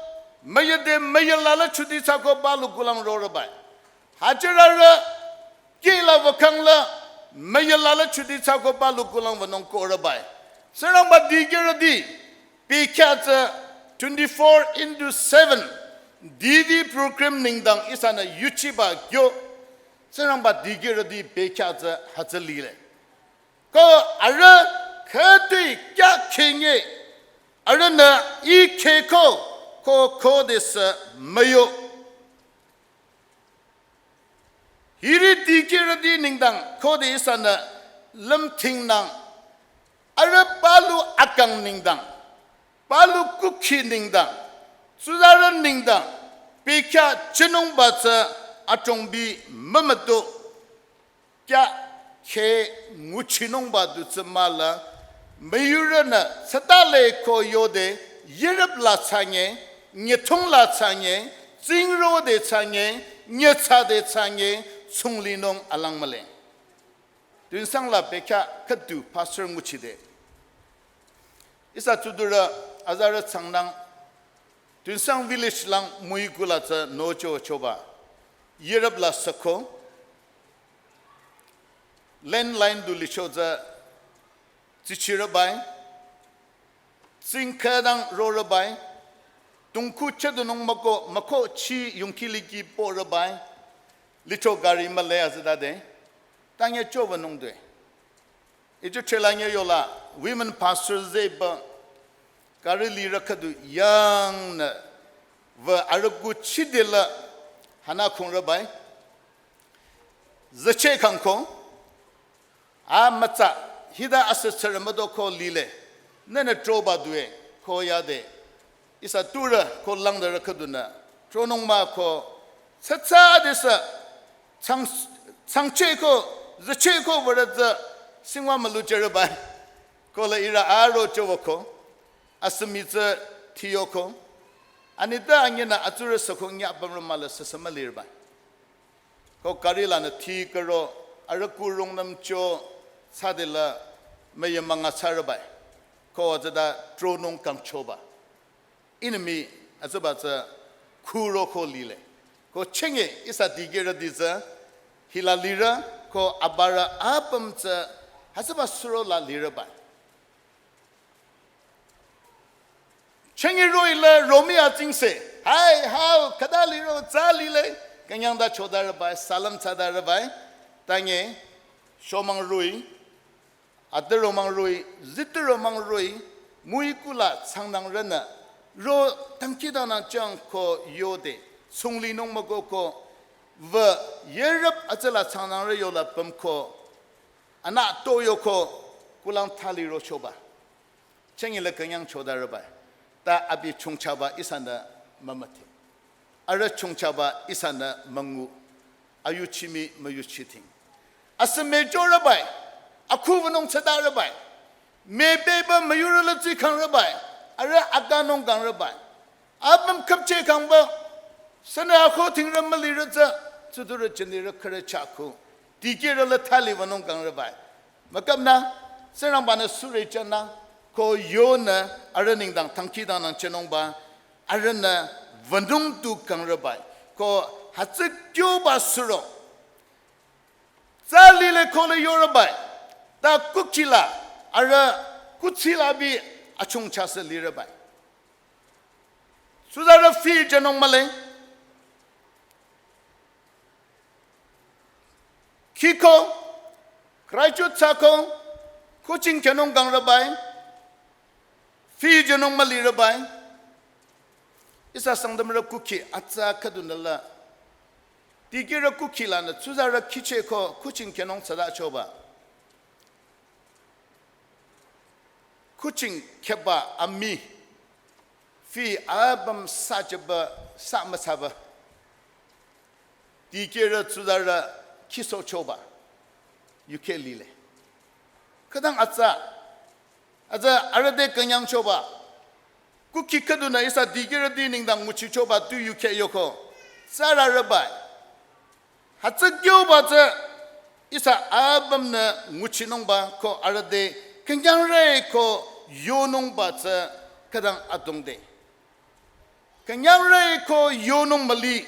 müyade müyalala chuti thsako palu kulang rorübai. Hajirarü, kihla wükhangla, müyalala chuti thsako palu kulang wünung korübai. Tsingrangba dikehrüti, bekhyah tsü twenty-four into seven, D V program nengdang ihsanü yuchiba kyo, Tsingrangba dikehrüti bekhyah tsü hütsü lile. Ko arüh khütoi kya khenye, arühnü ih kheko, ko khodesü müyo. Hiri dikehrüti nengdang khode ihsanü lümthingnang, arüh palu akang nengdang, palu kukhi nengdang, tsuzarü nengdang, bekhyah chinungba tsü achongbi mümüto. Kya khe nguchinungba du tsü mahla, müyurünü tsütale ko yode, yirüp la thsanye, nyethung la thsanye, tsingrode thsanye, nyetsa de thsanye, tsunglinung alang mühle. Tuensang la bekhyah khüdu pastor nguchide. Ihsa tsudurü azarü tsangnang, Tuensang village lang müi kula tsü nocho choba. Yirüp la sako. Landline du licho tsü tsichirübai. Tsingkhedang rorübai. Tungku chedunung mako, mako chi yungkiliki porübai. Licho gari mühle azüdade. Tanye choba nungdue. Iju chelanye yola, women pastor zeba, gari lirü khüdu yangnü, wü arüku chidela, hana khungrübai. Züche kangko, a mütsa, hita asü tsürü müdo ko lile, nene troba due, ko yade. Ihsa turü ko langdarü khüdunü, tronung mah ko, tsatsa desü, tsang, tsangche ko, züche ko würü tsü, singwa mülu cherübai. Ko la ihrü aro chowo ko, asümi tsü thiyo ko. Anita anyena atsurü soko nya pamrü mah la sasa mülirübai. Ko gari lanü thi karo, arüku rungnüm cho, tsadela, müyamanga tsarübai. Ko azada tronung kangchoba. Inimi azaba tsü khuro ko lile. Ko chenge ihsa dikehrüti tsü hila lirü ko abarü apüm tsü azaba suro la lirübai. Chenge roila romi atsingse. Hai, hau, khüta liro, tsü lile. Künyang ta chotarübai, salam thsatarübai. Tange, shomang rui, atüromang rui, zitüromang rui, mui kula tsangnang rünü, ro tangki danang chang ko yode, tsungli nung mako ko, ve, yerüp atsüla tsangnang rü yola püm ko, ana to yo ko, kulang thali ro choba. Chengile künyang chotarübai. Ta abi chungchaba ihsanü mümüdhe. Arüh chungchaba ihsanü müngu. Ayuchimi müyuchiting. Asü mejorübai. Akhu wünung thsatarübai. Mebeba müyurü la tsikangrübai. Arüh akanung kangrübai. Apüm khüpche kangba, sünü akho tingrü mülirü tsü, tsudurü chinirü khürü chakhu, dikehrü la thali wünung kangrübai. Müküpnü, Tsingrangbanü sure chanü, ko yonü, arüh nengdang tangki dangnang chenungba, arühnü wünung tu kangrübai. Ko hütsü kyoba suro, tsü lile ko le yorübai, ta kukila, arüh kutsila bi achungchasü lirübai. Tsuzarü fee jünung mühle. Khiko, kraichu tsako, kuching khenung kangrübai, fee jünung mülirübai. Ihsa Sangtamrü kukhi atsa khüdunü la. Dikehrü kukhi lanü tsuzarü khicheko kuching khenung tsada choba. Kuching kheba ami fee apüm sachaba sa müsaba. Dikehrü tsuzarü khiso choba. Yuke lile. Khütang atsa. Atsa arüh te künyang choba. Kukhi khüdunü ihsa dikehrüti nengdang nguchichoba tu yuke yoko. Tsürarübai. Hütsü kyoba tsü ihsa apümnü nguchinungba ko arüh te künyangre ko yonungba tsü khütang adrongde. Künyangre ko yonung müli,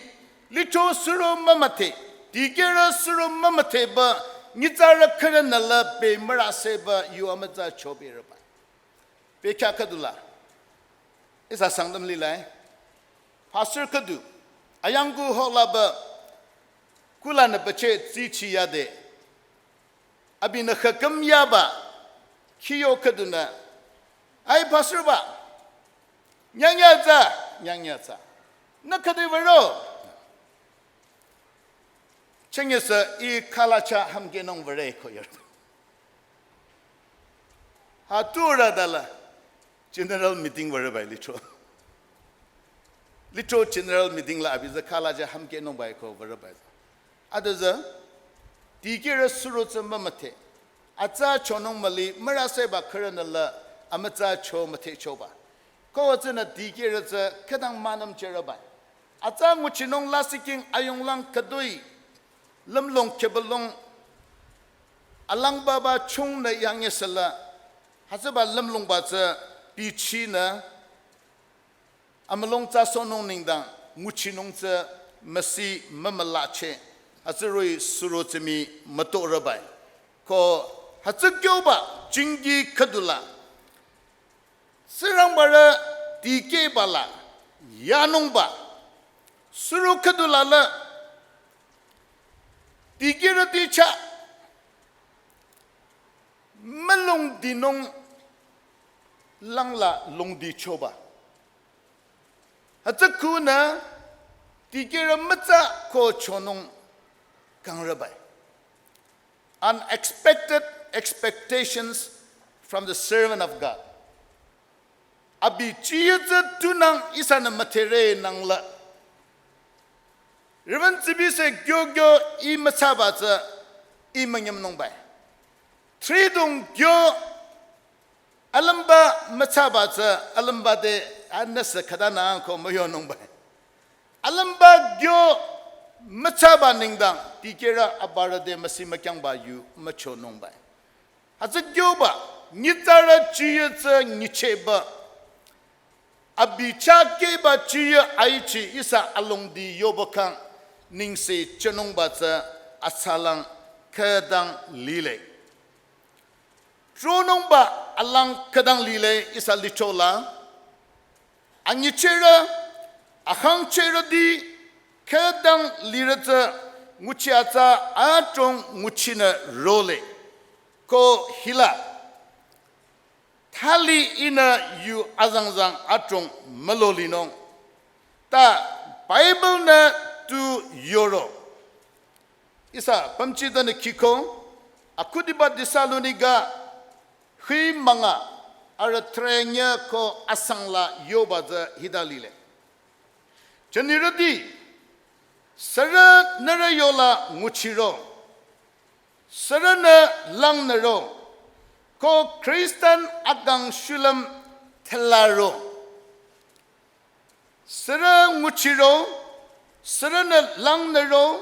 lithro suro mümüdhe, dikehrü suro mümüdheba, nyitsarü khürünü la be müraseba yu amütsa choberüba. Pekya khüdula. Ihsa Sangtam lilai. Pastor khüdu. Ayangku holaba. Kulanü bache tsichi yade. Abinü khaküm yaba. Khiyo khüdunü. Ai pastor ba. Nyangya tsa. Nyangya tsa. Nü khüdu würo. Chenyesü i khalacha hamkenung würe ko yor. Ha tu ra dala general meeting würe bai lithro. Lithro general meeting la abi tsü khalacha hamkenung bai ko würe bai. Adüzü dikehrü suro tsü mümüdhe. Atsa chonung müli müraseba khürünü la amütsa cho müdhe choba. Ko tsünü dikehrü tsü khütang münüm cherübai. Atsa nguchinung lasih king ayunglang khüdui. Lümlong kebülong alangbaba chungnü yangyesela. Hütsüba lümlongba tsü bichinü. Amülong tsasohnung nengdang nguchinung tsü müsi mümülache. Hütsü roh-i suro tsü mi mütorübai. Ko hütsü kyoba jinggi khüdula. Tsingrangbarü dikehba la, yanungba, suro khüdula la, dikehrüti chah, mülongdinung langla longdichoba. Hütsü khunü dikehrü mütsa ko chonung kangrübai. Unexpected expectations from the servant of God. Abi chiyü tsü tunang ihsanü müdhere nangla. Reverend Tsibi se gyo gyo i mütsaba tsü i münyümnungbai. Tridong gyo alümba mütsaba tsü alümba te anüsü khütanang ko müyonungbai. Alümba gyo mütsaba nengdang dikehrü abarü te müsi mükyangba yu müchonungbai. Hütsü gyoba nyitsarü chiyü tsü nyichehba. Abi chah kehba chiyü aichi ihsa alongdi yoba kang nengse chenungba tsü atsalang khütang lile. Tronungba alang khütang lile ihsa lithro la. Anyichehrü Akhangchehrüti khütang lirü tsü nguchi atsa adrong nguchinü role. Ko hila thali ihnü yu azangzang adrong mülolinung. Ta Bible-nü tu yoro. Ihsa pümchi tanü kiko, akhudiba Thessalonika, hui münga, arüh threnye ko asang la yoba tsü hita lile. Jünirüti, sürü nührü yola nguchiro, sürünü langnüro, ko Christian akang shulüm thelaro. Sürü nguchiro, sürünü langnüro,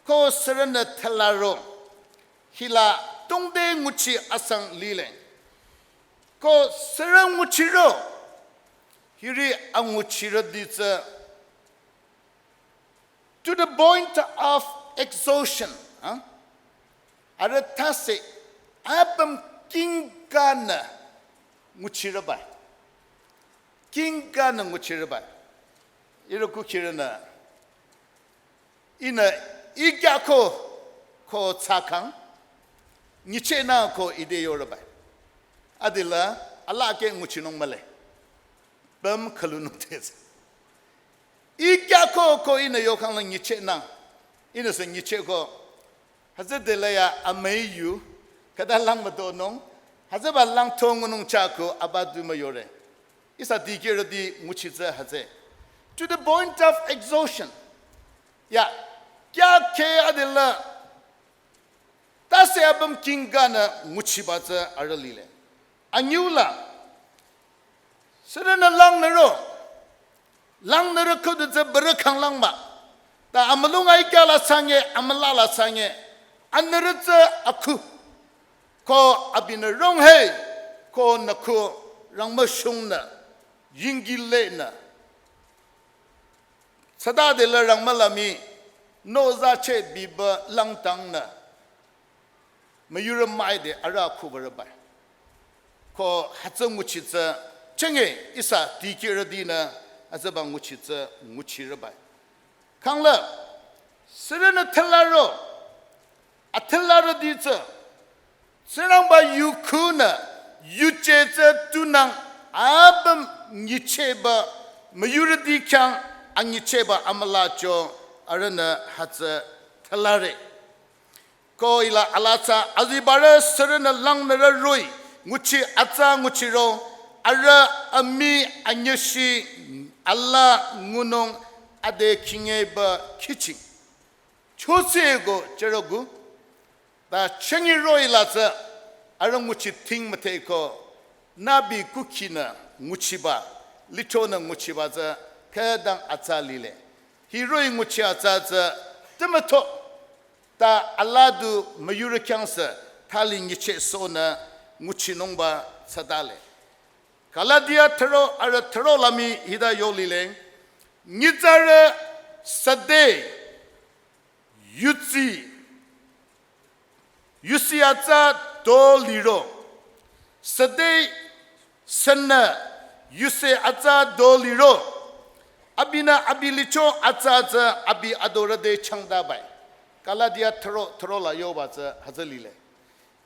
ko sürünü thelaro. Hila tongde nguchi asang lile. Ko sürü nguchiro, hiri anguchirüti tsü to the point of exhaustion. Ha? Arüh tase apüm kingkanü nguchirüba. Kingkanü nguchirüba. Ihrü kukhirünü, ihnü ikya ko, ko tsakang, nyichehnü ko ide yorüba. Adila, alake nguchinung mühle. Püm khülunung tese. Ikya ko ko ihnü yokhang la nyichehnü. Ihnü sü nyicheh ko. Hütsüdela ya amüi yu, khüta lang mütonung, hütsüba lang tongunung chako aba du müyore. Ihsa dikehrüti nguchi tsü hütsü. To the point of exhaustion. Ya, kya khe adila, tase apüm kingkanü nguchiba tsü arüh lile. Anyüla, sürünü langnüro, langnürü khüdu tsü bürü khanglangba. Ta amülung aikya la sanye, amüla la sanye, anürü tsü akhu. Ko abinü rong he, ko nükhu rangmüshungnü, yinggi lenü. Sata dela rangmüla mii, noza cheh biba langtangnü. Müyurü müide arüh khubarüba. Ko hütsü nguchi tsü, chenge ihsa dikehrütinü, hütsüba nguchi tsü nguchirüba. Khangla, sürünü thelaro, athelarüti tsü, Tsingrangba yu khunü, yuje tsü tunang apüm nyichehba, müyurüti khyang anyichehba amülacho arühnü hütsü thelare. Ko hila alatsa azibarü sürünü langnürü roh-i, nguchi atsa nguchiro, arüh amii anyüshi ala ngunung ade khingeba khiching. Chotse ko chüroku, ta chengi roh-i la tsü, arüh nguchi ting müthe ko, nübi kukhinü nguchiba, lichonü nguchiba tsü, khütang atsa lile. Hi roh-i nguchi atsa tsü, tümütho, ta aladu müyurü khyang sü, thali nyichehsohnü nguchinungba tsütale. Galatia thüro, arüh thüro la mii hita yolile, nyitsarü süde, yutsi, yusi atsa do liro. Süde sünü, yusi atsa do liro. Abinü abi licho atsa tsü abi adorü te changdabai. Galatia thüro, thüro la yoba tsü hütsü lile.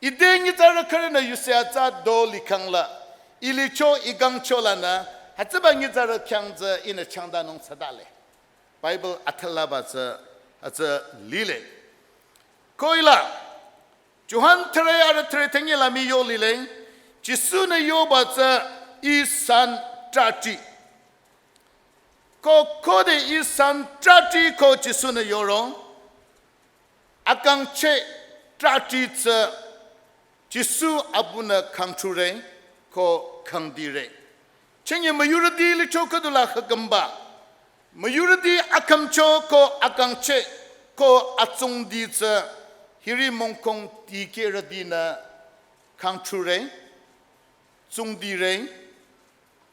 Ite nyitsarü khürünü yusi atsa do likhang la, i licho i kangcho lanü, hütsüba nyitsarü khyang tsü ihnü changdanung tsütale. Bible athalaba tsü, hütsü lile. Ko hila, Johan thüre arüh thüre thengi la mii yolile, Jisu-nü yoba tsü ihsa trahti. Ko khode ihsa trahti ko Jisu-nü yoro, akangcheh trahti tsü Jisu abinü khangthure ko khangdire. Chengi müyurüti licho khüdula khükümba. Müyurüti akhümcho ko akangcheh ko atsungdi tsü hiri mongkong dikehrütinü khangthure, tsungdire,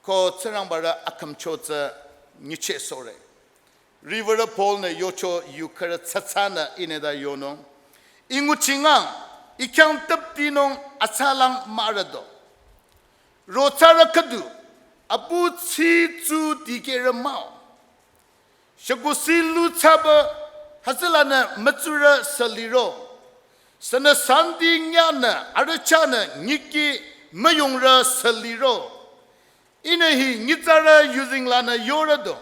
ko Tsingrangbarü akhümcho tsü nyichehsohre. Riwürü Paul-nü yocho yu khürü tsatsanü ihnü ta yonung. I nguchingang, i khyang tüptinung atsalang mürado. Rothsarü khüdu, apu tsitsu dikehrü mah-o. Shükuhsi lu thsaba hütsülanü mütsurü sü liro. Sünü santi nyanü arüh chahnü nyiki müyungrü sü liro. Ihnü hi nyitsarü yuzeng lanü yorüdo.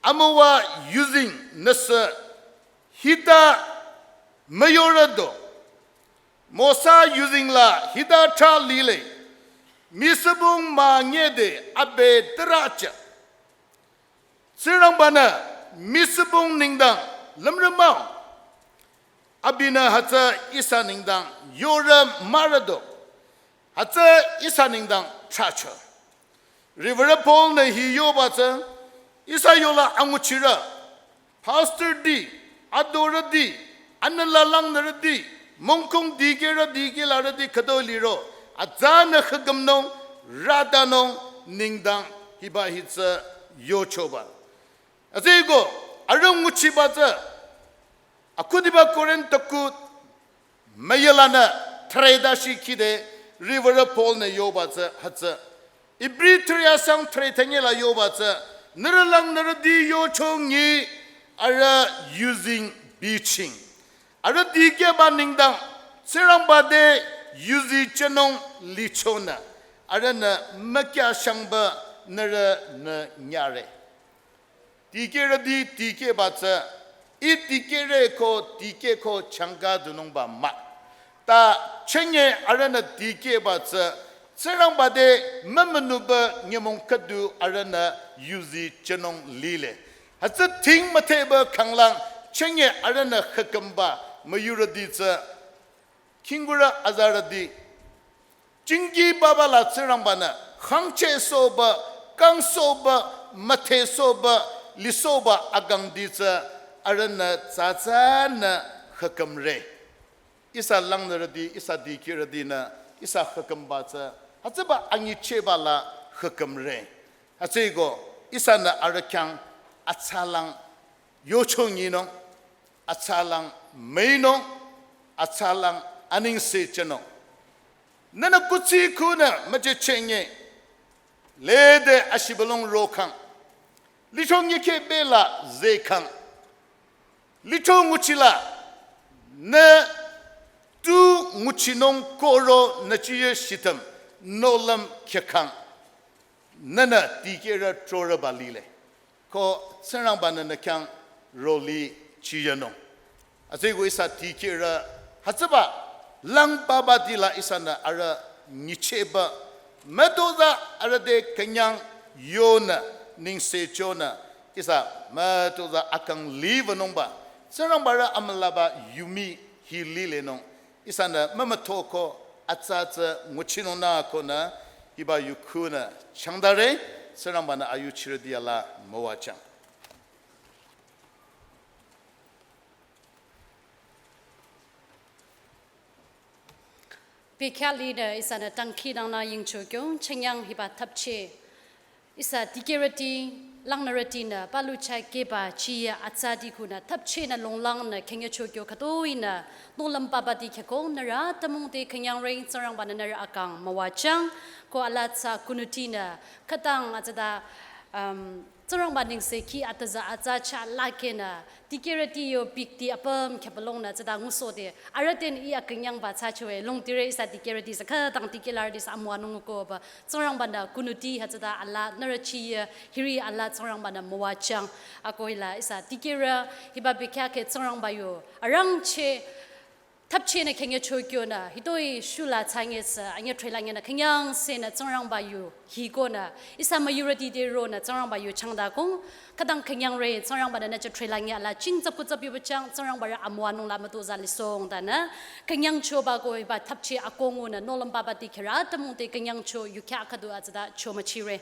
Amüwa yuzeng nüsü hita müyorüdo. Mosa yuzeng la hita trah lile. Misübung mah nyede abe türacha. Tsingrangbanü misübung nengdang lümrü mah-o. Abinü hütsü ihsa nengdang yorü mahrüdo. Hütsü ihsa nengdang trahcho. Reverend Paul-nü hi yoba tsü ihsa yola anguchirü, pastorti, adorüti, anüla langnürüti, mungkung dikehrü dikehlarüti khütoi liro, atsanü khükümnung, radanung, nengdang hiba hi tsü yochoba. Hütsüeko, arüh nguchiba tsü, akhudiba Korinth ku müyalanü thüre dashi khide Reverend Paul-nü yoba tsü hütsü. Ibri thüre asang thüre thünyela yoba tsü, nührü langnürüti yochongi arüh yuzeng bichieng. Arüh dikehba nengdang, Tsingrangba te yuzi chenung lichonü, arühnü mükyashangba nührünü nyare. Dikehrüti dikehba tsü, ih dikehre ko dikeh ko changka dunungba mah. Ta chünye arühnü dikehba tsü, Tsingrangba te mümünuba nyümong khüdu arühnü yuzi chenung lile. Hütsü ting müthehba khanglang chünye arühnü khükümba müyurüti tsü, khingkurü azarüti, jingki baba la Tsingrangbanü khangchehsohba, kangsohba, müthehsohba, lisohba akangti tsü arühnü tsatsanü khükümre. Ihsa langnürüti, ihsa dikehrütinü, ihsa khükümba tsü, hütsüba anyichehba la khükümre. Hütsüeko, ihsanü arüh khyang atsalang yochonginung, atsalang müinung, atsalang anengse chenung. Nühnü kuthsi khunü müjechenge, lede ashibülung rokhang. Lithro nyikhe bela zekhang. Lithro nguchila, nü tu nguchinung koro nü chiye shitüm, nohlüm khekhang. Nühnü dikehrü trorüba lile. Ko Tsingrangbanü nü khyang roli chiyanung. Hütsüeko ihsa dikehrü hütsüba lang babati la ihsanü arüh nyichehba. Mütozah arüh te künyang yonü, nengse chonü, ihsa mütozah akang liwünungba. Tsingrangba rü amülaba yumi hi lilenung. Ihsanü mümütho ko atsa tsü nguchinung nü konü hiba yu khunü changdare, Tsingrangbanü ayuchirüti ala müwajang. Bekhyah lide ihsanü dangkhidangnang yingcho kyo, chenyang hiba thapche. Ihsa dikehrüti, langnürütinü, palu chah keba chiye atsati khunü, thapchenü longlangnü, khenyecho kyo khütoinü, nohlüm babati khyako, nührü atümung te künyangre, Tsingrangbanü nührü akang müwajang, ko ala tsü kunutinü, khütang atsüta, um, Tsingrangba nengsekhi atüza atsa chah lakenü, dikehrüti yo bikti apüm khüpalongnü tsüta ngusohde, arüh ten iya künyangba tsü choe, longtire ihsa dikehrüti sü khütang dikehlarüti sü amüwanung koba, Tsingrangbanü kunuti hütsüta ala nührü chiye hiri ala Tsingrangbanü müwajang. Ako hila ihsa dikehrü hiba bekhyah khe Tsingrangba yo arangcheh thapchenü khenyecho kyonü hitoi shula tsangye sü anyüh threlangenü künyangsenü Tsingrangba yo hikonü ihsa müyurüti te ronü Tsingrangba yo changdakong. Khütang künyangre Tsingrangbanü nüche threlangi ala ching tsapku tsap yubachang Tsingrangba rü amüwanung la mütozah lisongdanü. Künyangchoba ko hiba thapche akongunü nohlüm babati kherü atümung te künyangcho yukhyah khüdu atsüta chomüchire.